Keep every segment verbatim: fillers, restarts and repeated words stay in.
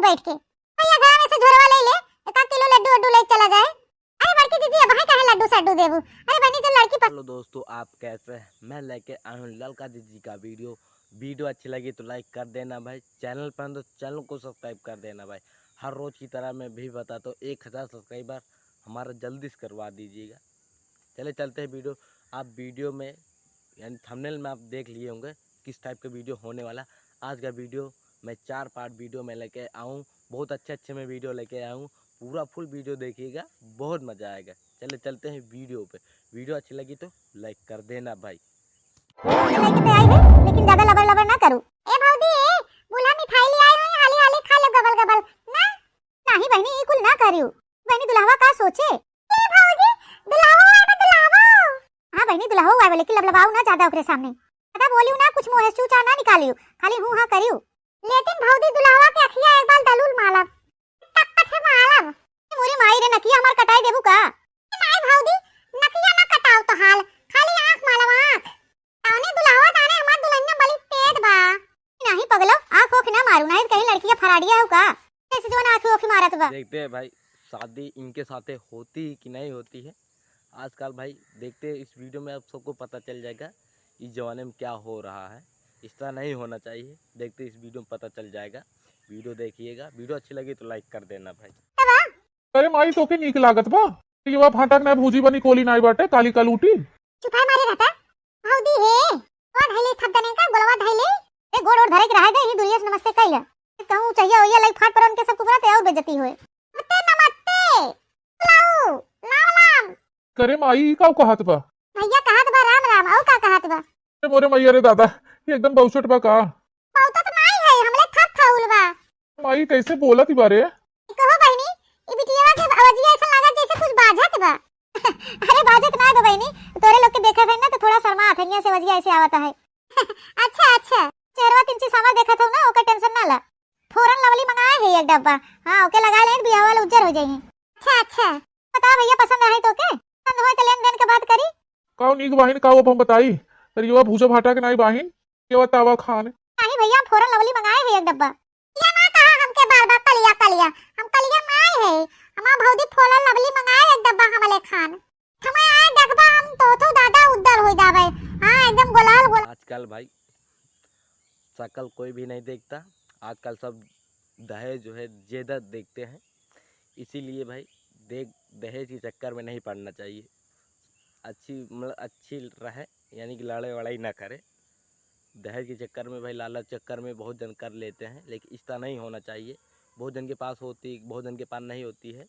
बैठ के। भैया, घर में से झोरवा ले ले, एक आध किलो लड्डू वड्डू ले चला जाए। अरे बड़की दीदी, अब है काहे लड्डू सड्डू देबू? अरे बहनी, जब लड़की पस- हेलो दोस्तों, आप कैसे हैं? मैं लेके आया हूँ ललका दीदी का वीडियो। वीडियो अच्छी लगी तो लाइक कर देना भाई, चैनल पर हैं तो चैनल को सब्सक्राइब कर देना भाई। हर रोज की तरह मैं भी बताता हूँ, एक हज़ार सब्सक्राइबर हमारा जल्दी से करवा दीजिएगा। चले चलते हैं वीडियो। आप वीडियो में यानी थंबनेल में आप देख लिए होंगे किस टाइप का वीडियो होने वाला। आज का वीडियो मैं चार पार्ट वीडियो में लेके आऊँ, बहुत अच्छे अच्छे मैं वीडियो लेके आऊँ। पूरा फुल वीडियो देखिएगा, बहुत मज़ा आएगा। चले चलते हैं वीडियो पे। वीडियो अच्छी लगी तो लाइक कर देना भाई। लेके तो आई है, लेकिन ज्यादा लबर लबर ना करू। ए भौजी, ए, बुल्हा मिठाई ले आई हई, हाली हाली खा ले गबल गबल। ना, नाही बहनी, ई कुल ना करियो। बहनी, दुल्हवा का सोचे? ए भौजी, दुल्हवा आए बा, दुल्हवा। हाँ बहनी, दुल्हवा आए बा, लेकिन लबलबाऊ ना ज्यादा ओकरे सामने। ज्यादा बोलियो ना, कुछ मुँह से चूचा ना निकालियो, खाली हूँ हाँ करियो। लेकिन भौजी, दुल्हवा के अखिया एक बार दलूल मालब। टपट से मालब। ए मोरी माई रे, नकिया हमार कटाई देबू का? ए नाई भौजी, नकिया ना कटाओ तो हाल, खाली आँख मालब, आँख। ताने दुल्हवा, ताने हमार दुल्हनिया बड़ी तेज बा। नाही पगलो, आँख ओख ना मारू, नाही कहीं लड़किया फराड़िया हो का? जैसे जवन आँख ओख मारत बा। देखते हैं भाई, शादी इनके साथे होती है कि नहीं होती है। आजकल भाई देखते हैं, इस वीडियो में आप सबको पता चल जाएगा इस जमाने में क्या हो रहा है। इस तरह नहीं होना चाहिए। देखते हैं, इस वीडियो में पता चल जाएगा। वीडियो देखिएगा, वीडियो अच्छी लगी तो लाइक कर देना भाई। अरे माई, तोके नीक लागत बा? ये वा भाटा के ना भूजी बनी, कोली नाई बाटे, काली कलूटी। चुपाए मारे रहता। भौजी हे, गोड़ धइले थप दने का, गोलवा धइले। ए, गोड़ ओड़ धरे के रहे दे, ही दुनिया से नमस्ते कइले। कहूँ चाहिए होइए, लाई फाट पर उनके सब कुबरा ते और बेइज्जती होए। नमस्ते, नमस्ते। लाओ, लाओ, लाओ। करे माई, ई का कहत बा? भैया कहत बा राम राम, और का कहत बा? ए मोरे मैया रे दादा, ये एकदम बहुचट बा का? बहुचट तो नाई है, हमले थप फाउल बा। माई कैसे बोलत ही बारे? कहो बहिनी, ई बिटियावा के आवाजिया ऐसा लागत जैसे कुछ बाजत बा। अरे बाजत ना बा बहिनी, तोरे लोग के देखत है ना तो थोड़ा शर्मा अथनिया से आवाजिया ऐसे आवत है। अच्छा अच्छा। चेहरवा तिनची सामर देखत हो ना, ओकर टेंशन ना ला। फोरन लवली मंगाए है एक डब्बा। हाँ, ओके लगा ले, बियाह वाला उज्जर हो जाइए। अच्छा अच्छा। बता भैया, पसंद आए तो के? पसंद होए तो लेन देन के बात करी। काऊ नीक बाहिन, काऊ अब हम बताई? करियवा भूजा भाटा के नाई बाहिन, केवा तावा खान। नाही भैया, हम फोरन लवली मंगाए है एक डब्बा। ये ना कहा हमके बार बार कलिया कलिया, हम कलिया नाई है। हमार भौजी फोरन लवली मंगाए एक डब्बा हमले खान। समय आए देखबा हम तो, तो दादा उद्दर हो जावे। हाँ, एकदम गोलाल गोलाल। आजकल भाई शकल कोई भी नहीं देखता, आजकल सब दहेज जो है ज्यादा देखते हैं, इसीलिए भाई देख दहेज के चक्कर में नहीं पड़ना चाहिए। अच्छी मतलब अच्छी रहे, यानी कि लड़ाई वड़ाई ना करे। दहेज के चक्कर में भाई, लालच चक्कर में बहुत जन कर लेते हैं, लेकिन इस तरह नहीं होना चाहिए। बहुत जन के पास होती, बहुत जन के पास नहीं होती है,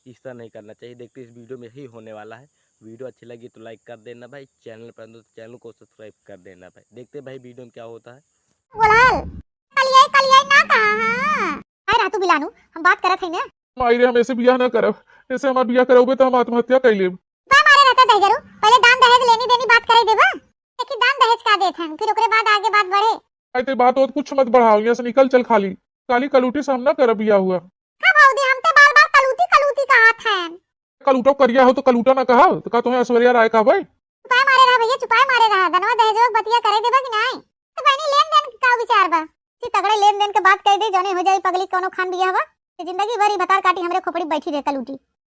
इस तरह नहीं करना चाहिए। देखते इस वीडियो में यही होने वाला है। वीडियो अच्छी लगी तो लाइक कर देना भाई, चैनल पर तो चैनल को सब्सक्राइब कर देना भाई। देखते भाई वीडियो में क्या होता है। बोलाल, कलियाई, कलियाई ना कहा, हाँ। अरे रातू बिलानू, हम बात करत है ना। माई रे, हम ऐसे बियाह ना करब, ऐसे हमार बियाह करौबे तो हम आत्महत्या कर लेब। बा मारे रहता दहेजरू, पहले दान दहेज लेनी देनी बात करे देबा। देखी दान दहेज का देत हैं, फिर ओकरे बाद आगे बात बढ़े। आई ते बात होत कुछ मत बढ़ाओ, यहाँ से निकल चल खाली। काली कलूटी से हम ना करब बियाह हुआ। का भौजी, हम ते बार बार कलूटी कलूटी कहत हैं। कलूटो करिया हो तो कलूटा ना कहा, तो का तुम्हें ऐश्वर्या राय कहबे? चुपाए मारे रहा भैया, चुपाए मारे रहा। दनवा दहेजवा के बतिया करे देबा कि नाई? तो बहनी लेन देन के का विचार बा? जी तगड़े लेन देन के बात कह दे, जौने हो जाई पगली कौनो खान बियाह बा। ये जिंदगी भर ही भतार काटी हमरे खोपड़ी बैठी रहे कलूटी।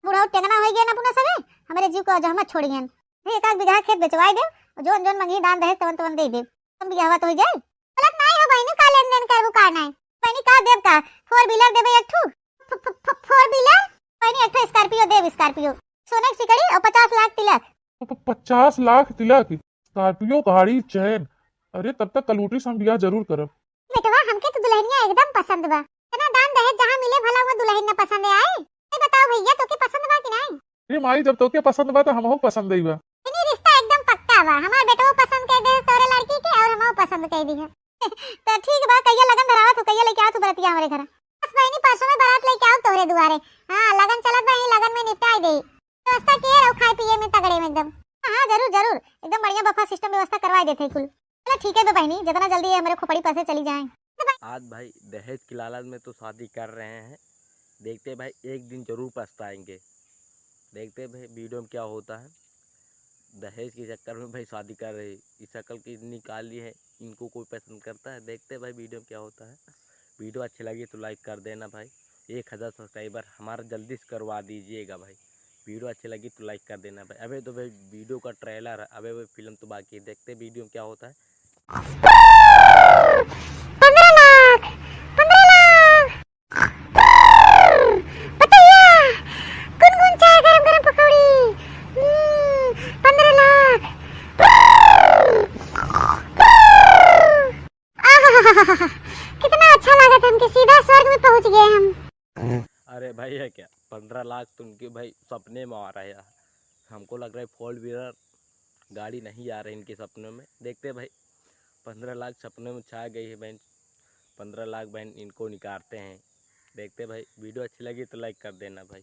बुढ़ऊ टेंगना हो गया ना अपना सबे, हमरे जीव को जहमत छोड़ियन। फिर एक आध बीघा खेत बेचवाई दे, जौन जौन मंगी दान दहेज तवन तवन दे दे। हम बियाह तो हो जाए। गलत नाई हो बहनी, का लेन देन करबू का नाई? बहनी का देब का? फोर व्हीलर देबे एक ठू। फ-, फ-, फ-, फोर व्हीलर? बहनी एक ठू स्कॉर्पियो देब, स्कॉर्पियो। सोने की सिकड़ी और पचास लाख तिलक। प-, प-, पचास लाख तिलक, स्कॉर्पियो, गाड़ी, चैन। अरे तब तक कलूटी से हम बियाह जरूर करब। बेटवा, हमके तो दुल्हनिया एकदम पसंद बा। इतना दान दहेज जहाँ मिले भला वो दुल्हन न पसंद आए। ये बताओ भैया, तोके पसंद बा कि नाई? ए माई, जब तोके पसंद बा तो हमहू पसंद ही बा। इन्हीं रिश्ता एकदम पक्का बा। हमार बेटवो पसंद कर दे तोरे लड़की के और हमहू पसंद कर दी है। तो ठीक बा, कहिया लगन धरावत हो, कहिया लेके आवत हो बरतिया हमरे घर? बस बहनी, परसों में बारात लेके आओ तोहरे दुआरे। हाँ, लगन चलत बा, यही लगन में निपटाई दे। व्यवस्था किए रहो खाए पिए में तगड़े में एकदम। हाँ, हाँ, जरूर, जरूर, एकदम बढ़िया बफा सिस्टम व्यवस्था करवाई देते हैं कुल। चलो ठीक है बे बहनी, जितना जल्दी ये हमारे खोपड़ी पर से चली जाए। आज भाई दहेज की लालच में तो शादी कर रहे हैं, देखते हैं भाई एक दिन जरूर पछताएंगे। देखते हैं भाई वीडियो में क्या होता है। दहेज के चक्कर में भाई शादी कर रहे, इस शकल की इतनी काली है, इनको कोई पसंद करता है? देखते हैं भाई वीडियो में क्या होता है। वीडियो अच्छी लगी तो लाइक कर देना भाई। एक हज़ार सब्सक्राइबर हमारा जल्दी से करवा दीजिएगा भाई। वीडियो अच्छी लगी तो लाइक कर देना भाई। अबे तो भाई वीडियो का ट्रेलर है, अबे वो फिल्म तो बाकी है, देखते वीडियो में क्या होता है। पंद्रह लाख, पंद्रह लाख। पतैया, गुनगुन चाय, गरम गरम पकौड़ी। हम्म, पंद्रह लाख। आहाहाहा, कितना अच्छा लगा था, हमके सीधा स्वर्ग में पहुंच गए हम। अरे भाई, है क्या? पंद्रह लाख तो उनके भाई सपने में आ रहा है यार। हमको लग रहा है फोर व्हीलर गाड़ी नहीं आ रही इनके सपनों में। देखते भाई, पंद्रह लाख सपनों में छा गई है बहन। पंद्रह लाख बहन इनको निकारते हैं। देखते भाई, वीडियो अच्छी लगी तो लाइक कर देना भाई।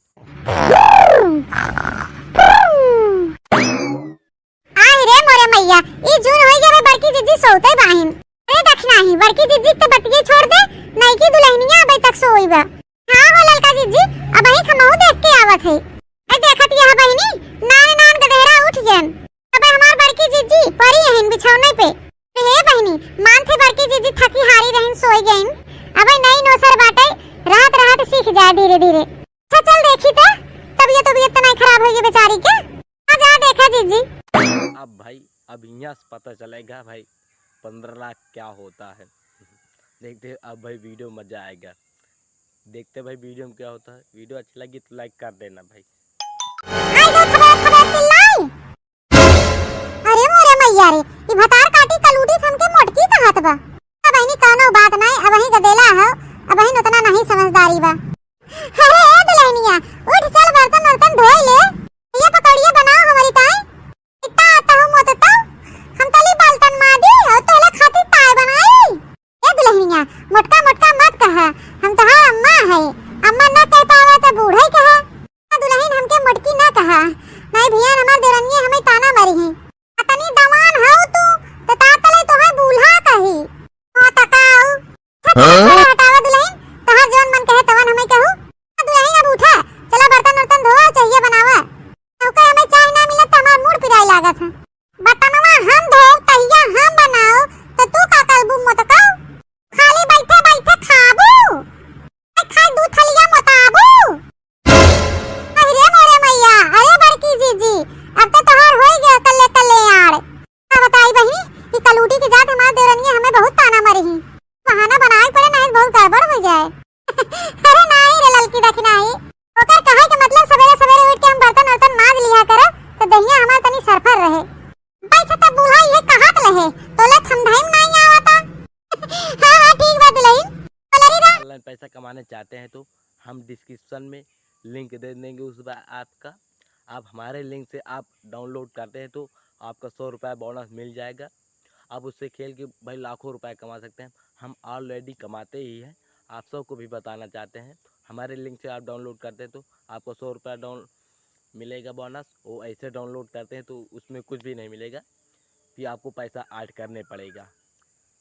आय रे मोरे मैया, ई जून होई गया रे, बड़की जिज्जी सोते बाहिन। अरे दखिनाही, बड़की जिज्जी के तो बतिये छोड़ दे, नईकी दुल्हनिया अबे तक सोई बा। हाँ हो ललका जिज्जी, अबही हमहू देख के आवत है। ए देखत यह बहिनी, नान नान गदेहरा उठ गयन। अबे हमार बड़की जिज्जी परी अहिन बिछौने पे। हे बहिनी, मान थे बड़की जिज्जी थकी हारी रहिन, सोई गइन। अबे नई नौसर बाटे, रहत रहत सीख जाए धीरे धीरे। अच्छा चल देखी त, तबियत तबियत तो नहीं खराब होई बेचारी के। आ जा देखा जिज्जी। अब भाई, अब यहाँ से पता चलेगा भाई, पंद्रह लाख क्या होता है। देखते हैं, अब भाई वीडियो मजा आएगा। देखते हैं भाई वीडियो में क्या होता है। वीडियो अच्छी लगी तो लाइक कर देना भाई। आई गो खबर, खबर चिल्लाई। अरे मोरे मैया रे, ई भतार काटी कलूटी थन के मोटकी कहत बा। अबहिनी कौनो बात नाई, अबही गदेला हो, अबहिन उतना नहीं समझदारी बा। अरे ए दुल्हनिया, उठ चल बर्तन वर्तन धोई ले, ये पकौड़िया बनाओ हमारी ताई। इतना आता हो मोत तो, हम तली बर्तन माजी और तोले खातिर ताय बनाई। ए दुल्हनिया, मोटका मोटका मत कहा, हम तोहार अम्मा है, अम्मा ना कह पावे तो बूढ़े कहा। दुल्हन हमके मोटकी ना कहा, नहीं भैया हमार देवरनिया हमें ताना मारी है। अतनी दवान हौ तू, त ता तले तोहे बूल्हा कही। हाँ, त का हौ? अच्छा, चला, हाँ? चला, हटावा दुल्हन, तोहार जौन मन कहे तवन हमें कहू। दुल्हन अब उठा, चला बर्तन वर्तन धोवा, चाहिए बनावा। तोके हमें चाय ना मिलत त हमार मूड पिराए लागत है। बर्तनवा हम धोब, तहिया हम बनाओ, त तू का करबू मोटका? खाली बैठे बैठे खाबू? खाए दू थलिया मोटाबू। अरे मोरे मैया, अरे बड़की जीजी, अब तो तोहार होई गया कल्ले कल्याण। का बताई बहिनी, कि कलूटी के जात हमार देवरनिया हमें बहुत ताना मारी ही। बहाना बनाए पड़े, नहीं बहुत गड़बड़ हो जाए। अरे नाही रे ललकी दखिनाही, ओकर कहे के मतलब सवेरे सवेरे उठ के हम बर्तन वर्तन माज लिया करे, तो दहिया हमार तनी सरफर रहे। बैठ तब बूढ़ा ये कहत रहे, तोले थमधइम नाही आवता। हाँ, हाँ, ठीक बा दुल्हन। ऑनलाइन पैसा कमाना चाहते हैं तो हम डिस्क्रिप्शन में लिंक दे देंगे उस ऐप का। आप हमारे लिंक से आप डाउनलोड करते हैं तो आपका सौ रुपये बोनस मिल जाएगा। आप उससे खेल के भाई लाखों रुपये कमा सकते हैं। हम ऑलरेडी कमाते ही हैं, आप सबको भी बताना चाहते हैं। हमारे लिंक से आप डाउनलोड करते हैं तो आपको सौ रुपये डाउन मिलेगा बोनस। वो ऐसे डाउनलोड करते हैं तो उसमें कुछ भी नहीं मिलेगा, फिर आपको पैसा ऐड करने पड़ेगा।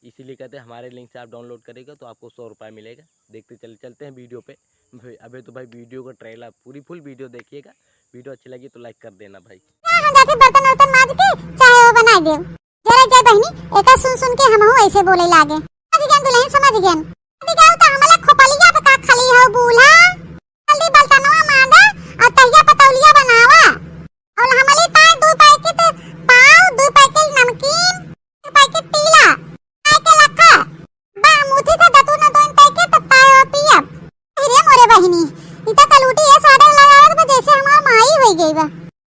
इसीलिए कहते हैं हमारे लिंक से आप डाउनलोड करेगा तो आपको सौ रुपये मिलेगा। देखते चल चलते हैं वीडियो पे। भाई, अबे तो भाई वीडियो का ट्रेलर पूरी फुल वीडियो देखिएगा। वीडियो अच्छी लगी तो लाइक कर देना भाई। हम जाके बर्तन वर्तन माज के चाय वो बनाई देब। जरा जय बहिनी, एका सुन सुन के हमहू ऐसे बोले लागे। समझ गयन दुल्हन, समझ गयन। समझ गयन तो हमला खोपलिया पे का खली हो बूल्हा। जल्दी बर्तनवा मांजा और तहिया पतौलिया बनावा। और हमली ताय दू पैकेट पाव, दू पैकेट नमकीन, दू पैकेट टीला, ताय के लखा। बा मुठी से दतुन दोइन पैकेट ताय पियब। अरे मोरे बहिनी, ई त कलूटी ऐसा ऑर्डर लगावत बा जैसे हमार माई होई गई बा।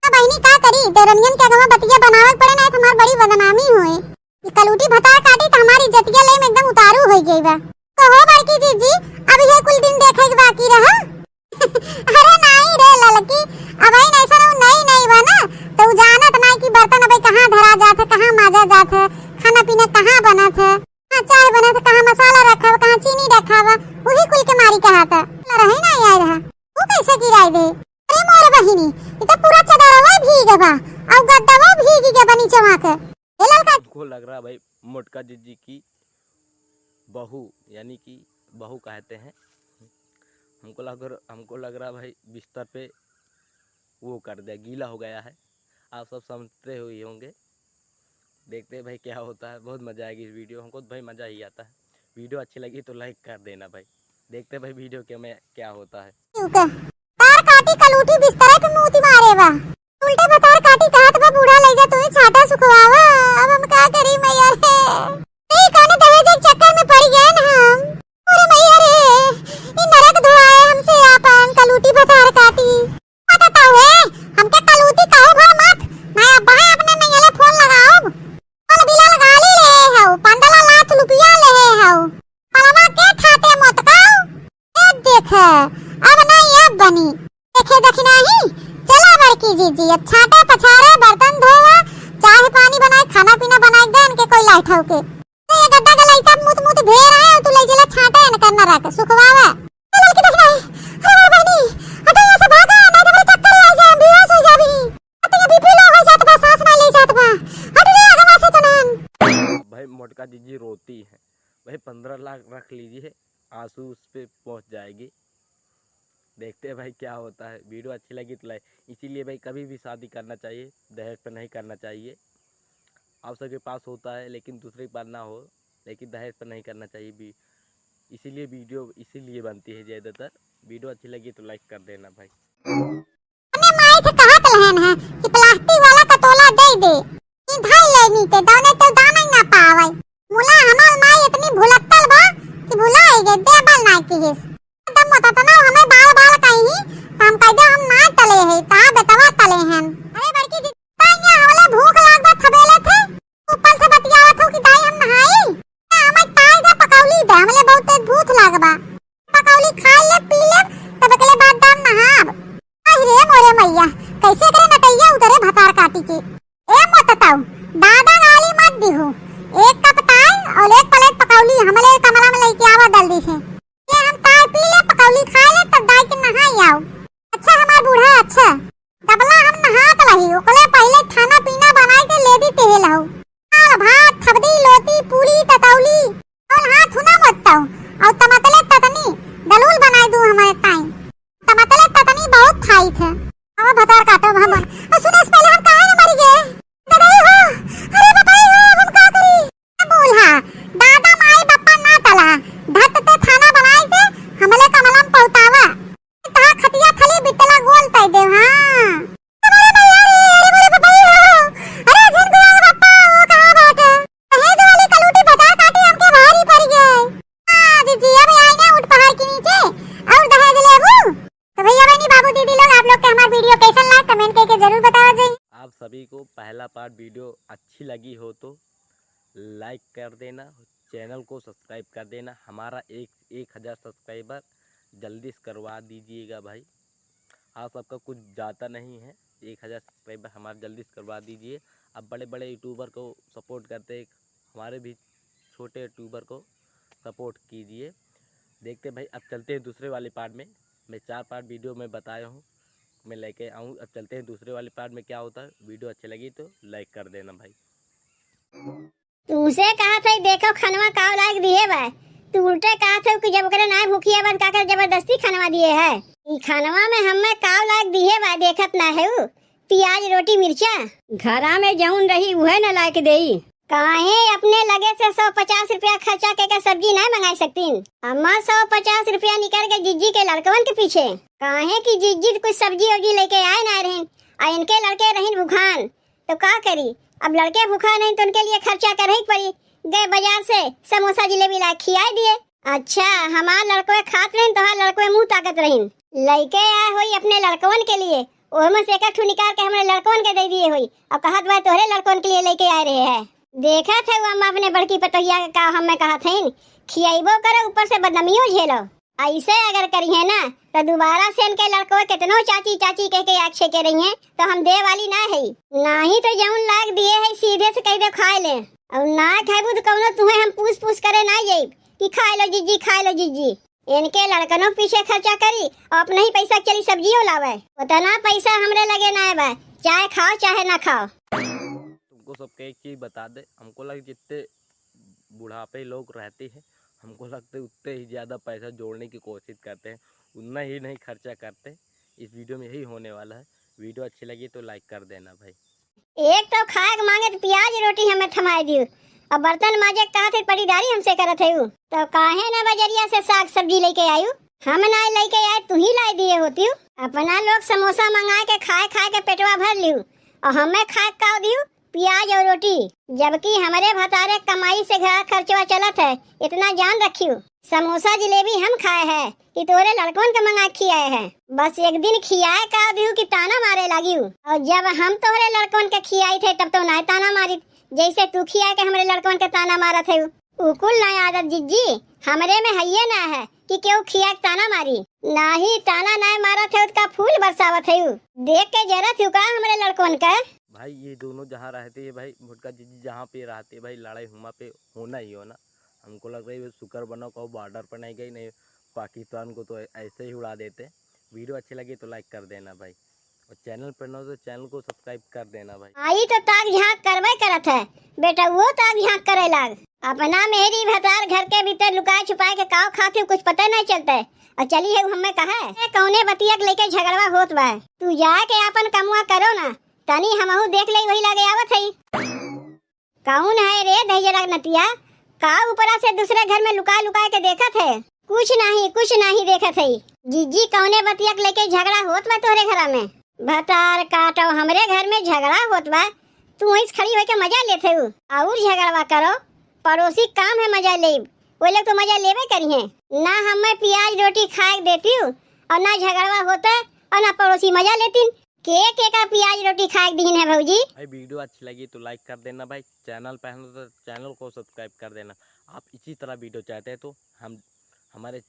अब बहिनी का करी, देवरनियन के आगवा बतिया बनावे के पड़े, नाही त हमार बड़ी बदनामी होए। ई कलूटी भतार काटी त हमार इज्जतिया ले में एकदम उतारू होई गई बा। कहो बड़की जीजी, अब ये कुल दिन देखे के बाकी रहा। अरे नाही रे ललकी, अब आई नहीं सर, नई नई बा ना, तो उ जानत नाही कि बर्तन अबे कहाँ धरा जात है, कहाँ माजा जात है, खाना पीना कहाँ बनत है, कहाँ चाय बनत है, कहाँ मसाला रखा बा, कहाँ चीनी रखा बा, वही कुल के मारी कहा था। रहे नाही आए रहा, वो कैसे गिराई दे? अरे मोर बहिनी, इ तो पूरा चदरवा भीग बा, और गद्दवा भीग गया बा नीचवा के। ए ललका। हमको लग रहा भाई मोटका जीजी की बहू, यानी कि बहू कहते हैं। हमको लग, हमको लग रहा भाई बिस्तर पे वो कर दिया, गीला हो गया है। आप सब समझते हुए होंगे। देखते हैं भाई क्या होता है। बहुत मज़ा आएगी इस वीडियो, हमको तो भाई मज़ा ही आता है। वीडियो अच्छी लगी तो लाइक कर देना भाई। देखते हैं भाई वीडियो के में क्या होता है। तार काटी कलूटी बिस्तरे पे मूती मारे बा। उल्टे भतार काटी कहत बा बूढ़ा लइ जा तू ही छाटा सुखवावा। अब हम का करी मैया रे। ए काने दहेज के चक्कर में पड़ गए ना हम। अरे मैया रे, ई नरक धोआए हमसे आपन कलूटी भतार काटी। पता तो है, हमके कलूटी कहू भर मत। मैं अब भाई अपने नैया ले फोन लगाओ। कल बिलाल गाली ले हौ, पंद्रह लाख रुपया ले हौ। पलवा के खाते मत खाओ। ए देख, अब नहीं अब बनी। देखे देखी नहीं, चला बड़की जीजी, अब छाटे पछारे, बर्तन धोवा, चाय पानी बनाए, खाना पीना बनाए दे इनके कोई लाइट हो के। तो ये गद्दा के लइका मुत मुत भेर आए, तू ले चला छाटे इनकर नरक, सुखवावा। ए लड़की देख नहीं, अरे बड़े बहनी, हटो यहाँ से भागा, नहीं तो मेरे चक्कर आ जाए, हम बेहोश हो जाबी। अब तो ये बीपी लो हो जात बा, सांस ना ले जात बा। हट रे आगे से तो नन। भाई मोटका जीजी रोती है। भाई पन्द्रह लाख रख लीजिए, आंसू उस पे पहुंच जाएगी। देखते हैं भाई क्या होता है। वीडियो अच्छी लगी तो लाइक। इसीलिए भाई कभी भी शादी करना चाहिए, दहेज पे नहीं करना चाहिए। आप सबके पास होता है लेकिन दूसरे के पास ना हो, लेकिन दहेज पे नहीं करना चाहिए भी। इसीलिए वीडियो इसीलिए बनती है ज़्यादातर। वीडियो अच्छी लगी तो लाइक कर देना भाई। अपने माई से कहत रहन है कि प्लास्टिक वाला कटोला दे दे। ई धई ले नीचे, दौने तो दाना ही ना पावे। मुला हमार माई इतनी भुलक्कल बा कि भुला ही गए, देबल ना किहिस। तब मत तना हमें बाल बाल कहीं, तो हम कह दे हम ना तले है, ता बेटवा तले हैं। अरे बड़की जी, ताइया हमले भूख लाग बा, थबेले थे। ऊपर से बतियावत हो कि दाई हम नहाई। हमें ताई का पकौली दे, हमले बहुत तेज भूख लाग बा। पकौली खा ले, पी ले, तब एकले बाद दाम नहाब। अहि रे मोरे मैया, कैसे करे नटैया उतरे भतार काटी के। ए मोतताऊ, दादा गाली मत दिहु। एक कप ताई और एक प्लेट पकौली हमले कमरा में लेके आवा जल्दी से। ये हम ताई पी ले, पकौली खा ले, तब दाई के नहाई आओ। अच्छा हमार बूढ़ा, अच्छा। तबला हम नहात रही, ओकले पहले खाना पीना बनाई के ले दी तेल हऊ। दाल भात, थबदी, लोती, पूरी, ततौली, और हाथ हुना मत ताऊ, और तमतले ततनी दलूल बनाई दू हमारे ताई। तमतले ततनी बहुत खाई थे। अब भतार काटो हम। और सुने से पहले हम काहे न मरी गए? ददाई हो, अरे बताई हो, अब हम का करी? बोल हा, दादा माई बप्पा ना तला, धत ते खाना बनाई के हमले कमलम पहुतावा। तहा खटिया थली बितला गोल तई देव, हाँ। अरे भैया रे, अरे बोले बबई हो। अरे झुनकुआ के बप्पा, वो कहाँ बाटे? दहेज वाली कलूटी भतार काटी हमके भारी पड़ गए। हाँ, जीजी, अब आई ना उठ पहाड़ के नीचे और दहेज लेबू। तो भैया बहनी, बाबू दीदी लोग, आप लोग के हमार वीडियो कैसन लाग, कमेंट करके जरूर बतावा जी। आप सभी को पहला पार्ट वीडियो अच्छी लगी हो तो लाइक कर देना, चैनल को सब्सक्राइब कर देना। हमारा एक, एक हज़ार सब्सक्राइबर जल्दी से करवा दीजिएगा भाई। आप सबका कुछ जाता नहीं है, एक हज़ार सब्सक्राइबर हमारा जल्दी से करवा दीजिए। अब बड़े बड़े यूट्यूबर को सपोर्ट करते, हमारे भी छोटे यूट्यूबर को सपोर्ट कीजिए। देखते हैं भाई, अब चलते हैं दूसरे वाले पार्ट में। मैं चार पार्ट वीडियो में बताया हूँ, मैं लेके आऊँ। अब चलते हैं दूसरे वाले पार्ट में क्या होता है। वीडियो अच्छी लगी तो लाइक कर देना भाई। तुमसे कहा था, देखो खनवा काव लायक दिए बा, तू उल्टे कहा था कि जब ओकरे नाय भूखिया बन का कर जबरदस्ती खनवा दिए है। ई खनवा में हमें काव लायक दिए बा, देखत ना है उ, प्याज, रोटी, मिर्चा। घरा में जौन रही उहे न लायक देई। काहे अपने लगे से सौ पचास रुपया खर्चा के, के सब्जी ना मंगाई सकतीन? अम्मा सौ पचास रुपया निकल के जिज्जी के लड़कवन के पीछे। काहे कि जिज्जी कुछ सब्जी उब्जी लेके आए ना रहिन, आ इनके लड़के रहिन भुखान, तो का करी? अब लड़के भुखान रहिन तो उनके लिए खर्चा करे ही पड़ी। गए बाजार से समोसा जिलेबी ला खियाए दिए। अच्छा, हमार लड़कवे खात रहिन, तोहार लड़कवे मुंह ताकत रहिन। लइके आए होई अपने लड़कवन के लिए, ओहमे से एक ठू निकाल के हमरे लड़कवन के दे दिए होई। अब कहत बा तोहरे लड़कवन के लिए लइके आए रहे हैं। देखत है वो अम्मा अपने बड़की पतोहिया के का हमें कहत हईन, खियाइबो करो, ऊपर से बदनामियों झेलो। ऐसे अगर करिहे ना, तो दोबारा से इनके लड़कवे कितनो चाची, चाची कह के आग छेके रही हैं, तो हम दे वाली ना है। ना ही तो जौन लाग दिए है, सीधे से कह दे खाए ले, और ना खाइबू तो कौनो तुम्हें हम पूछ, पूछ करे ना जाइब कि खाए लो जिज्जी, खाए लो जिज्जी। इनके लड़कनों पीछे खर्चा करी और अपने ही पैसा चली सब्जियों लावे। उतना पैसा हमरे लगे ना बा, चाहे खाओ चाहे ना खाओ। तुमको सबको एक चीज़ बता दे, हमको लग जितने बुढ़ापे लोग रहते हैं, हमको लगता है उतने ही ज़्यादा पैसा जोड़ने की कोशिश करते हैं, उतना ही नहीं खर्चा करते। इस वीडियो में यही होने वाला है। वीडियो अच्छी लगी तो लाइक कर देना भाई। एक तो खाए के मांगे तो प्याज रोटी हमें थमाए दियो, अब बर्तन माजे के कहत है, पटीदारी हमसे करत है उ। तो काहे ना बजरिया से साग सब्जी लइके आयु? हम ना लइके आए, तू ही लाइ दिहे होतिउ। अपना लोग समोसा मंगाए के खाए खाए के पेटवा भर लिहु, और हमें खाए के काव दिहु? प्याज और रोटी, जबकि हमरे भतारे कमाई से घर खर्चवा चलत है, इतना जान रखियो। समोसा जिलेबी हम खाए है कि तोहरे लड़कवन के मंगा खियाए है। बस एक दिन खियाए का दिहु कि ताना मारे लागियो। और जब हम तोहरे लड़कवन के खियाई थे तब तो नाय ताना मारित, जैसे तू खिया के हमरे लड़कवन के ताना मारत है। उ कुल नाय आदत जिज्जी, हमरे में हइये ना है कि केहू खिया के ताना मारी। नाही ताना नाय मारत है, उसका फूल बरसावत है। देख के जरत हूँ का हमरे लड़कवन के? भाई, ये दोनों जहाँ रहते हैं भाई, मोटका जिज्जी जहाँ पे रहते हैं भाई, लड़ाई हुआ पे होना ही होना। हमको लग रहा है ये शुक्र बनो कहो बॉर्डर पर नहीं गई, नहीं पाकिस्तान को तो ऐसे ही उड़ा देते। वीडियो अच्छी लगी तो लाइक कर देना भाई, और चैनल पर नए हो तो चैनल को सब्सक्राइब कर देना भाई। आई तो ताक झांक करबे करत है बेटा, वो ताक झांक करे लाग। अपना मेहरी भतार घर के भीतर लुकाए छुपाए के काव खातिर कुछ पता नहीं चलते। और चली है हमें कहे, "ए, कौने बतिया के लेके झगड़वा होत बा? तू जाके आपन कमुआ करो ना, तनी हमहू देख ले, वही लगे आवत है।" कौन है रे दहिजरा नतिया? का ऊपरा से दूसरे घर में लुका लुका के देखत है? कुछ नहीं, कुछ नहीं देखत है। जिज्जी, कौने बतिया के लेके झगड़ा होत बा तोहरे घरा में? भतार काटो, हमरे घर में झगड़ा होत बा, तू वहीं से खड़ी होके मजा लेत है। और झगड़वा करो, पड़ोसी काम है मजा लेब, वो लोग तो मजा लेबे करी हैं। ना हमें प्याज रोटी खाए के देती हूँ, और ना झगड़वा होता, और ना पड़ोसी मजा लेती। के के का प्याज रोटी खाए के दीन है भौजी? भाई, वीडियो अच्छी लगी तो लाइक कर देना भाई, चैनल पे हैं तो चैनल को सब्सक्राइब कर देना। आप इसी तरह वीडियो चाहते हैं तो हम, हमारे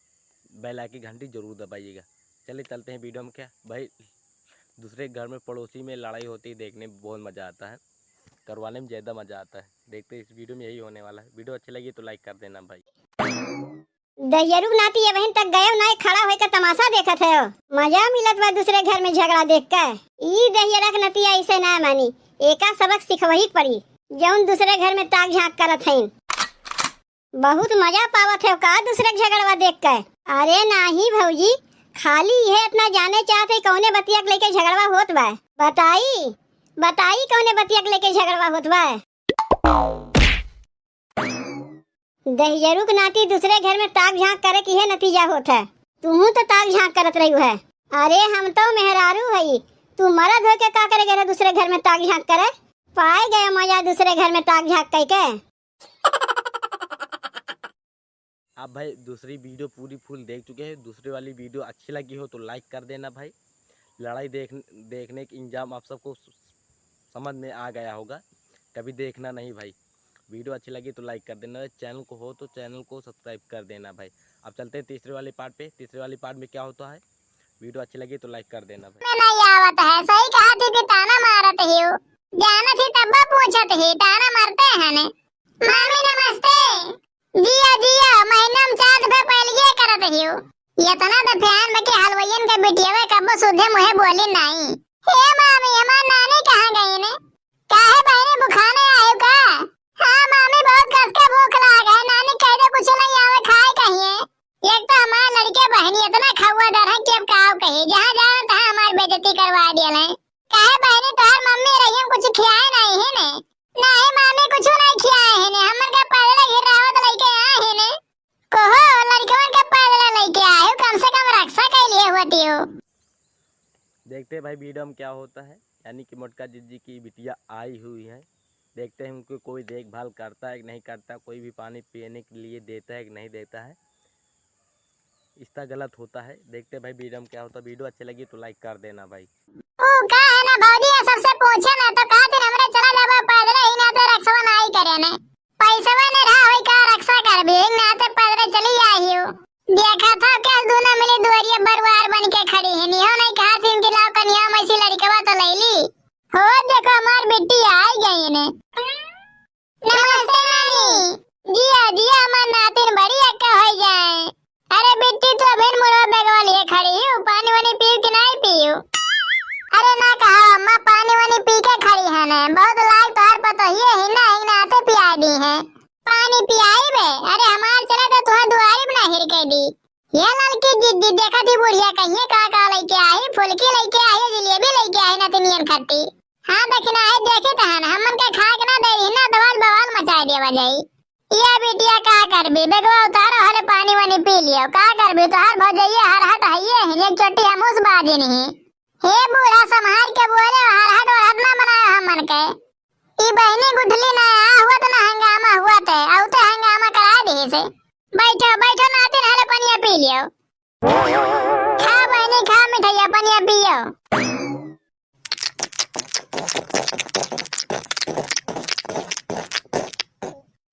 बेल आइकन की घंटी जरूर दबाइएगा। चलिए चलते हैं वीडियो में। क्या भाई, दूसरे घर में पड़ोसी में लड़ाई होती है, देखने में बहुत मज़ा आता है, करवाने में ज़्यादा मज़ा आता है। देखते हैं इस वीडियो में यही होने वाला है। वीडियो अच्छी लगी तो लाइक कर देना भाई। दहियरू के नाती ये बहिन तक गयो नाई, खड़ा होके तमाशा देखत है। मजा मिलत बा दूसरे घर में झगड़ा देख के। ई दहियरा के नतिया ऐसे ना मानी, एका सबक सिखवही के पड़ी, जौन दूसरे घर में ताक झांक करत हईन। बहुत मजा पावत है का दूसरे के झगड़वा देख के? अरे नाही भौजी, खाली यह इतना जाने चाहत है कौने बतिया के लेके झगड़वा होत बा। बताई, बताई कौने बतिया के लेके झगड़वा होत बा? दहिजरू के नाती दूसरे घर में ताक झांक करे की है नतीजा होत है। तुहू तो ताक झांक करत रही है। अरे हम तो मेहरारू हई, तू मरद होके का करे गए रहे दूसरे घर में ताक झांक करे? पाए गए मजा दूसरे घर में ताक झांक कई के। आप भाई दूसरी वीडियो पूरी फुल देख चुके हैं, दूसरी वाली वीडियो अच्छी लगी हो तो लाइक कर देना भाई। लड़ाई देख, देखने के इंजाम आप सबको समझ में आ गया होगा, कभी देखना नहीं भाई। वीडियो अच्छी लगी तो लाइक कर देना, चैनल को हो तो चैनल को सब्सक्राइब कर देना भाई। अब चलते हैं तीसरे वाले पार्ट पे। तीसरे वाले पार्ट में क्या होता है, वीडियो अच्छी लगी तो लाइक कर देना भाई। में नहीं आवत है, सही कहा थी कि ताना मारत ही हो, जानत ही तब पूछत ही, ताना मारते हैं ने। मामी नमस्ते। जिया, जिया, महीना में चार रुपया पहलिए करत हियो। इतना तो ध्यान में के हलवाइयन के बिटियावे कब्बो सुधे मुहे बोली नाई। हे मामी, हमार नानी कहाँ गई ने? काहे बहनी बुखाने आयो का? हाँ मामी, बहुत कस के भूख लाग है। नानी कह दे कुछ नहीं आवे खाए कहिए। एक तो हमार लड़के बहनी इतना खौआदार है कि अब का कही, जहाँ जावे तहाँ हमार बेइज्जती करवा दियल है। काहे बहनी तोहार मम्मी रही हम कुछ खियाए नहीं है ने? नहीं मामी, कुछ नहीं खियाए है ने, हमन का पैदल गिर रहा तो लेके आए है ने। कहो, लड़कवन के पैदल लेके आए हो, कम से कम रक्षा कर लिए होती हो। देखते हैं भाई वीडियो में क्या होता है, यानी कि मोटका जिज्जी की बिटिया आई हुई है। देखते हैं उनको कोई देखभाल करता है कि नहीं करता, कोई भी पानी पीने के लिए देता है कि नहीं देता है। इतना गलत होता है। देखते हैं भाई वीडियो में क्या होता है। वीडियो अच्छी लगी तो लाइक कर देना भाई। ओ का है ना भौजी, ये सबसे पूछे ना तो कहते हमरे चला जाबा पैदल ही ना तो रक्षवा नहीं करे ने। पैसवा ने रहा होई का रक्षा करबे, एक नाते पैदल चली आई हो। देखा था क्या दोनों मिली दुआरिया बरुआर बन के खड़ी है, निहो नहीं कहा थी इनकी लाओ कनिया में सी लड़कवा तो ले ली। हो देखो हमार बिट्टी आई गई ने। नमस्ते नानी। जिया, जिया हमार नातिन बड़ी अक्का होई जाए। अरे बिट्टी तू अभी मुड़वा बेगवा लिए खड़ी हो, पानी वानी पीऊ कि नहीं पीऊ? अरे ना कहा अम्मा, पानी वानी पी के खड़ी है ने, बहुत लायक तोहार पतोहिए ही ना, ही नाते पिया दी है। पानी पियाई बे, अरे हमार चले तो तुहे दुआरी बना हिर के दी। ये लड़की जिद्दी देखत ही बुढ़िया कहिए का का लेके आई, फुलकी लेके आई, जिलेबी लेके आई, नतिनियन खट्टी। हाँ दखिना है, देखे तहन, हमन के खाए के ना दे, ना दवाल बवाल मचाए देवे। जाई। ये बिटिया का करबी, बेगवा उतारो, हले पानी वानी पी लियो। का करबी, तोहार भौजइया हरहट हइये हिन, एक चोटी हमहूँ से बाजिन ही। हे बूढ़ा, सम्हार के बोले, हरहट ओरहट ना बनायो हमन के। ई बहिनी गुठली ना आ हुआ त ना हंगामा हुआ ते, अउते हंगामा करा दिहिस। बैठो, बैठो नातिन, हले पनिया पी लियो। खा बहिनी, खा मिठइया, पनिया पियो।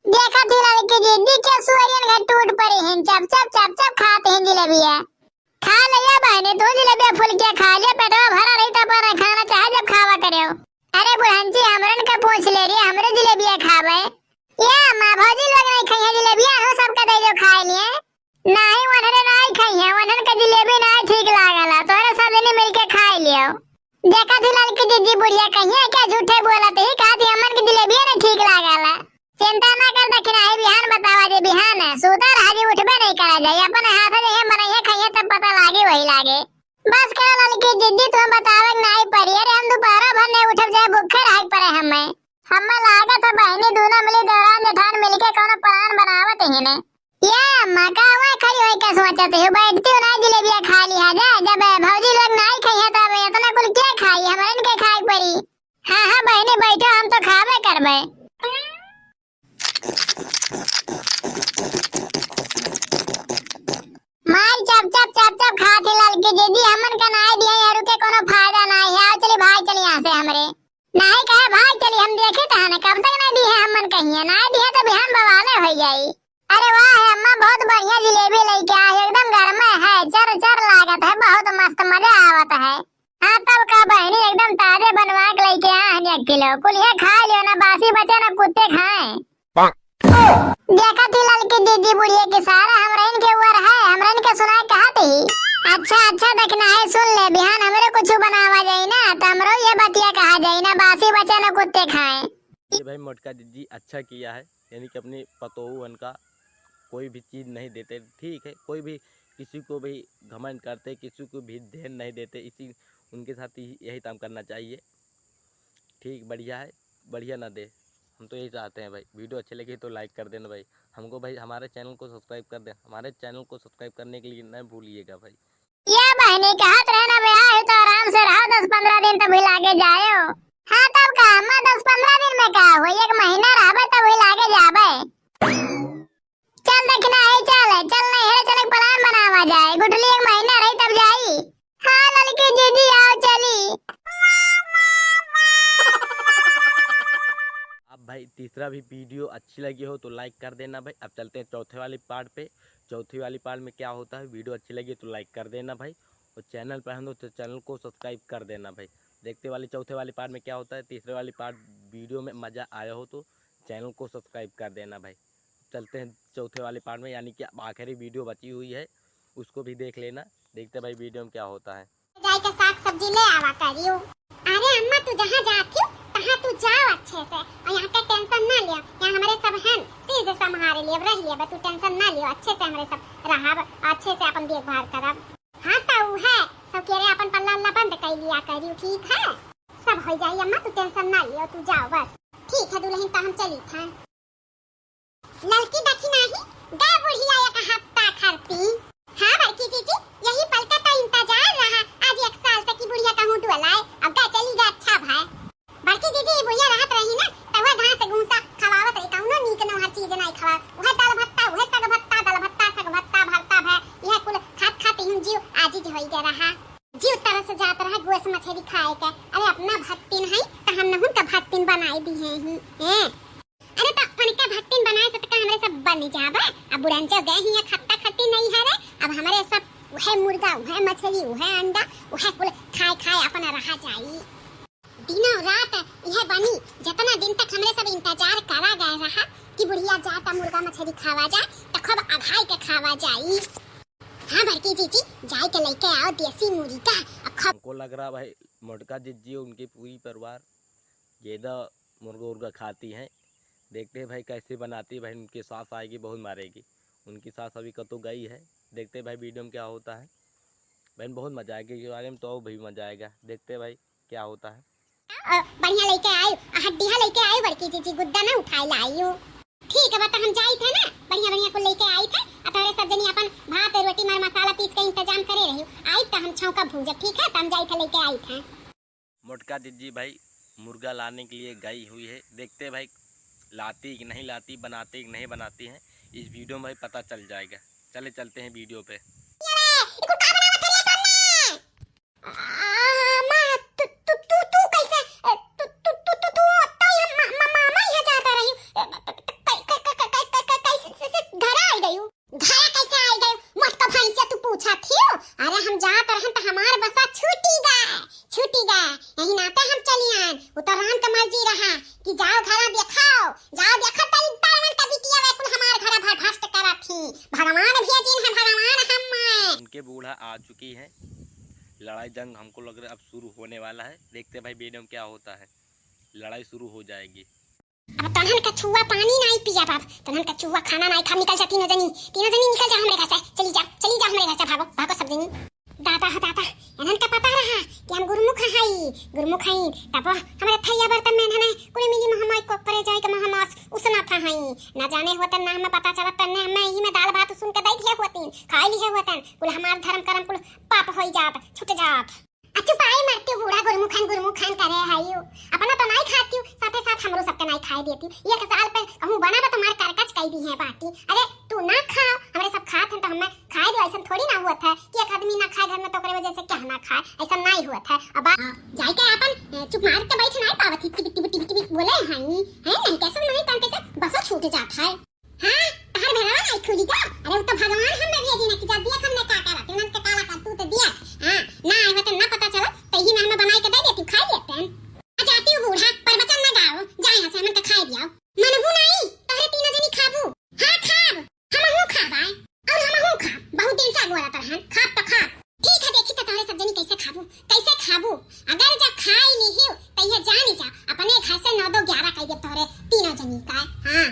देखत ही ललकी जिज्जी के सुअरियन घर टूट पड़ी हैं, चप चप चप चप खात हैं जिलेबिया। खा ले या बहिनी, तू जिलेबिया फुलकिया खा ले, पेटवा भरा रही त अपन खाना चाहे जब खावा करेउ। अरे बुढ़ंची, हमरन का पूछ ले रे, हमरे जिलेबिया खावे। या अम्मा, भौजी लोग नहीं खइहे जिलेबिया, हो सबका दे दो खाए लिए। नाही, वनरे नाही खइहे, वनन के जिलेबी नाही ठीक लागला, तोहरे सब जने मिलके खाए लियो। देखत ही ललकी जिज्जी बुढ़िया कहिया क्या झूठे बोलत ही, कहत ही हमन के जिलेबिया नहीं ठीक लागला। चिंता ना कर दखिनाही, बिहान बतावा जे बिहान है, सूता रहा जी, उठबे नहीं करा जाए, अपन हाथ जे ये मनइया खइहे तब पता लागे वही लागे। बस करो ललकी जिज्जी, तुम बतावे के नाही पड़ी, अरे हम दोपहरा भर नहीं उठब जाए, भूखे रहे के पड़े हमें। हमें लागत है बहिनी दूनो मिली देवरान जेठान मिलके कौनो plan बनावत ही ने। ये अम्मा का हुआ खड़ी होई के सोचत हो, बैठती हो ना जिलेबिया खा लिहा जा, जब भौजी लोग नाही खइहे तब इतना कुल के खाई, हमरन के खाए पड़ी। हाँ हाँ बहिनी बैठो, हम तो खाबे करबे। मार चप चप चप चप खात ही ललकी जिज्जी, हमन का नाही दिहे यारू के कोनो फायदा नाही है। आओ चली भाई चली यहाँ से हमरे। नाही कहे भाई चली हम देखे तो है ना कब तक नाही दिहे हमन कहिए, नाही दिहे तो बिहान बवाले हो जाई। अरे वाह है अम्मा, बहुत बढ़िया जिलेबी लेके आए, एकदम गरमे है, चर चर लागत है, बहुत मस्त मजा आवत है। हाँ तब का बहिनी, एकदम ताजे बनवा के लेके आए हैं एक किलो, कुलिया खा लियो ना, बासी बचे ना कुत्ते खाएं। देखत ही ललकी जिज्जी बुढ़िया के सारा हमरन के ऊपर है, हमरन के सुनाए कहत ही। अच्छा अच्छा दखिनाही, सुन ले, बिहान हमरे कुछ बनावा जाई ना तो हमरो ये बतिया कहा जाई ना, बासी बचे ना कुत्ते खाएं। ये भाई मोटका जिज्जी अच्छा किया है, यानी कि अपनी पतोहू हन का कोई भी चीज़ नहीं देते, ठीक है, कोई भी किसी को भी घमंड करते, किसी को भी ध्यान नहीं देते, इसी उनके साथ ही यही काम करना चाहिए। ठीक, बढ़िया है, बढ़िया ना दे। हम तो यही चाहते हैं भाई, video अच्छी लगी तो like कर देना भाई। हमको भाई हमारे channel को subscribe कर दें, हमारे channel को subscribe करने के लिए न भूलिएगा भाई। ये बहिनी कहत रहे ना, ब्याह है तो आराम से रहा, दस पन्द्रह दिन तो भी लागे जायो। हाँ तब का अम्मा, दस पन्द्रह दिन में का हो, एक महीना रहबे तो भी लागे जाबे। चल दखिनाही, चल, चल नैहरे चले के plan बनावा जाए, गुठली एक महीना रही तब जाई। हाँ ललकी जिज्जी आओ चली। अब भाई तीसरा भी video अच्छी लगी हो तो like कर देना भाई। अब चलते हैं चौथे वाली part पे। चौथी वाली part में क्या होता है, video अच्छी लगी तो like कर देना भाई, और channel पर हम लोग तो channel को subscribe कर देना भाई। देखते वाली चौथे वाली part में क्या होता है, तीसरे वाली part video में मज़ा आया हो तो channel को subscribe कर देना भाई। चलते हैं चौथे वाले part में, यानी कि अब आखिरी video बची हुई है, उसको भी देख लेना। देखते भाई video में क्या होता है। जाए के साग सब्जी ले आवा करियो। अरे अम्मा, तू जहाँ जाती हो, तहाँ तू जाओ अच्छे से, और यहाँ का tension ना लियो। यहाँ हमरे सब हैं, सिर से संभाल लियो, रह लियो, तू tension ना लियो, अच्छे से हमरे सब रहब, अच्छे से अपन देखभाल करब। हाँ, तो उ है, सब के रे अपन पल्ला उल्ला बंद कर लिया करियो, ठीक है? सब हो जाई अम्मा, तू tension ना लियो, तू जाओ बस। ठीक है दुल्हन, तो हम चली था। ललकी दखिनाही, गए बुढ़िया एक हफ्ता खरती। हाँ बड़की जीजी, यही पल का तो इंतजार रहा, आज एक साल से कि बुढ़िया कहूँ डोलाए, अब गए चली गए, अच्छा भाई। बड़की जीजी, ये बुढ़िया रहत रही ना, त वह घास भूसा खवावत रही, कौनो नीक नौहर चीज नहीं खवा, वह दाल भत्ता, वह सग भत्ता, दाल भत्ता, सग भत्ता, भरता भय, यह कुल खात खात ही हम जीव आजिज होई गए रहा। जीव तरस जात रहा गोस मछली खाए के। अरे अपना भक्तिन है, त हम नहुन का भक्तिन बनाई दिहे ही, हैं? अरे तो उनके भक्तिन बनाए से तो का हमरे सब बन जाबे? अब बुढ़न जो गए ही, खत्ता खत्ती नहीं है रे। अब हमरे सब वह मुर्गा, वह मछली, वह अंडा, वह कुल खाए खाए अपन रहा जाई। दिनों रात यह बनी, जितना दिन तक हमरे सब इंतजार करा गए रहा कि बुढ़िया जा त मुर्गा मछली खावा जा, त खूब अघाई के खावा जाई। हाँ बड़की जीजी, जाए के लेके आओ देसी मुर्गा। अब खूब हमको लग रहा भाई मोटका जीजी, उनके पूरी परिवार गेदा मुर्गा उर्गा खाती हैं। देखते हैं भाई कैसे बनाती है भाई, उनकी सास आएगी बहुत मारेगी। उनकी सास अभी कतो गई है, देखते हैं भाई video में क्या होता है। बहन बहुत मजा आएगा, इसके बारे में तो और भी मजा आएगा। देखते हैं भाई क्या होता है। अ, बढ़िया लेके आयु, हड्डिया लेके आयु बड़की जीजी, गुद्दा ना उठाए लायु। ठीक है, बता, हम जाइत है ना, बढ़िया बढ़िया कुल लेके आइत है। आ तोहरे सब जनी अपन भात रोटी मर मसाला पीस के इंतजाम करे रही। आइत त हम छौंका भूंजब, ठीक है? त हम जाइत है, लेके आइत है। मोटका दीदी भाई मुर्गा लाने के लिए गई हुई है, देखते हैं भाई लाती कि नहीं लाती, बनाती कि नहीं बनाती है, इस वीडियो में भाई पता चल जाएगा। चले चलते हैं वीडियो पे। ये रे, ये कुल का बनावत है रे कन्या? आ, माँ, तू, तू, तू, तू कैसे, ए, तू, तू, तू, तू, तू, तो ये मा-, मा-, मामा यहाँ जाता रही। ए, क-, क-, क-, क-, क-, क-, क-, कैसे, से, से घर आ गई हूँ? घर कैसे आ गई? मोटका भैंसिया तू पूछा थियो? अरे हम जात रहन त हमार बसा छूटी गा, छूटी गा। यही नाते हम चली आन। वो तो राम का मर्जी रहा कि जाओ घरा देखाओ, जाओ देखा तई दामन का बिटिया वे कुल हमार घरा भर भ्रष्ट करा थी। भगवान भेजिन है, भगवान हम। उनके बूढ़ा आ चुकी है। लड़ाई जंग हमको लग रहा है अब शुरू होने वाला है। देखते हैं भाई वीडियो में क्या होता है, लड़ाई शुरू हो जाएगी। अब तनहन का छुआ पानी नाई पिया बाप, तनहन का छुआ खाना नाई खा, निकल जा तीनों जनी, तीनों जनी निकल जा हमरे घर से, चली जा, चली जा हमरे घर से, भागो, भागो सब जनी। दादा हो दादा, इन्हन का पता रहा कि हम गुरुमुख हई, गुरुमुख हई, तब हमरे थैया बर्तन में इन्हने कुल मिली महमाई को परे जाए के महमास उसना था हई। ना जाने होतन, ना हमें पता चलत, तन्ने हमें यही में दाल भात सुन के दे दिए होतिन, खाई लिए होतन, कुल हमार धर्म कर्म कुल पाप होई जात, छूट जात। आ चुपाई मरती बूढ़ा गुरमुखान गुरमुखान करे हायू। अपना तो नाई खाती, साथे साथ हमरो सबके नाई खाए देती। एक साल पे कहूँ बना बा तुम्हारे करकच कई दी है बाटी। अरे तू ना खाओ, हमरे सब खात हैं तो हमें खाए दो। ऐसा थोड़ी ना हुआ था कि एक आदमी ना खाए घर में तो ओकरे वजह से क्या ना खाए, ऐसा नाई हुआ था। अब आ, जाए के अपन, अ, चुप मार के बैठ नाई पावत ही, टिबिक टिबिक टिबिक टिबिक बोले हैं, हैं नहीं कैसे नहीं तन कैसे बसो छूट जात है। हाँ, तहर भरवा नाई खुली का? अरे, वो तो भगवान हम में भेजी ना कि जब देख हमने का करा, तुमन के काला कर तू तो दिया। हाँ, ना आए होते ना पता चला, तो ही में हमें बनाई के दे देती, खाई लेते हैं। आ जाती हूँ बूढ़ा, प्रवचन ना गाओ, जा यहाँ से हमन के खाए दियाओ। मनहू नाई, तहरे तीनों जनी खाबू। हाँ, खाब, हमहू खाब आए, और हमहू खाब, बहुत दिन से अगोरा तरहन, खाब तो खाब। ठीक है, देखी तो तहरे सब जनी कैसे खाबू, कैसे खाबू। अगर जब खाई नहीं हो, तो यह जानी जा, अपने घर से नौ दो ग्यारह कह दे तोहरे तीनों जनी का। हाँ।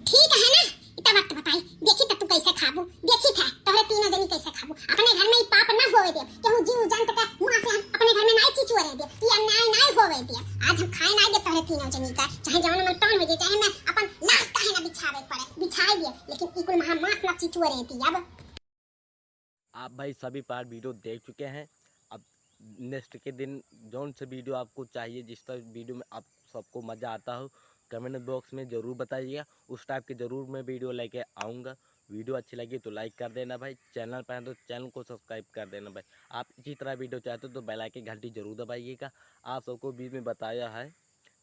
ठीक है ना, इतना वक्त बताई, देखी त तू कैसे खाबू, देखी था तोहरे तीनों जनी कैसे खाबू। अपने घर में ई पाप ना होवे दे, केहू जीव जंत का मुंह से हम अपने घर में नाई चिचुआ रह दे, ई अन्याय नाई होवे दे। आज हम खाए नाई दे तोहरे तीनों जनी का, चाहे जवन मन तवन हो जाए, चाहे मैं अपन लाश काहे ना बिछावे पड़े, बिछाए दे, लेकिन ई कुल महा मांस ना चिचुआ रह दे। अब आप भाई सभी पार्ट वीडियो देख चुके हैं। अब नेक्स्ट के दिन जौन से वीडियो आपको चाहिए, जिस टाइप वीडियो में आप सबको मज़ा आता हो, कमेंट बॉक्स में ज़रूर बताइएगा, उस टाइप के ज़रूर मैं वीडियो लेके आऊँगा। वीडियो अच्छी लगी तो लाइक कर देना भाई, चैनल पर हैं तो चैनल को सब्सक्राइब कर देना भाई। आप इसी तरह वीडियो चाहते हो तो बेल आइकन घंटी ज़रूर दबाइएगा। आप सबको बीच में बताया है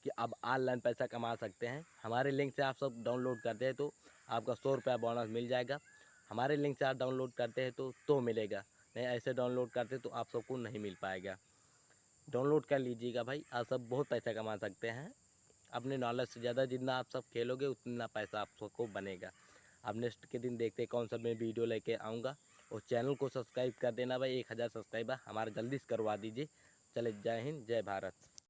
कि आप ऑनलाइन पैसा कमा सकते हैं। हमारे लिंक से आप सब डाउनलोड करते हैं तो आपका सौ रुपया बोनस मिल जाएगा। हमारे लिंक से आप डाउनलोड करते हैं तो, तो मिलेगा, नहीं ऐसे डाउनलोड करते तो आप सबको नहीं मिल पाएगा। डाउनलोड कर लीजिएगा भाई, आप सब बहुत पैसा कमा सकते हैं। अपने नॉलेज से ज़्यादा जितना आप सब खेलोगे उतना पैसा आप सबको बनेगा। अब नेक्स्ट के दिन देखते हैं कौन सा मैं वीडियो लेके आऊँगा। और चैनल को सब्सक्राइब कर देना भाई, एक हज़ार सब्सक्राइबर हमारा जल्दी से करवा दीजिए। चले, जय हिंद, जय भारत।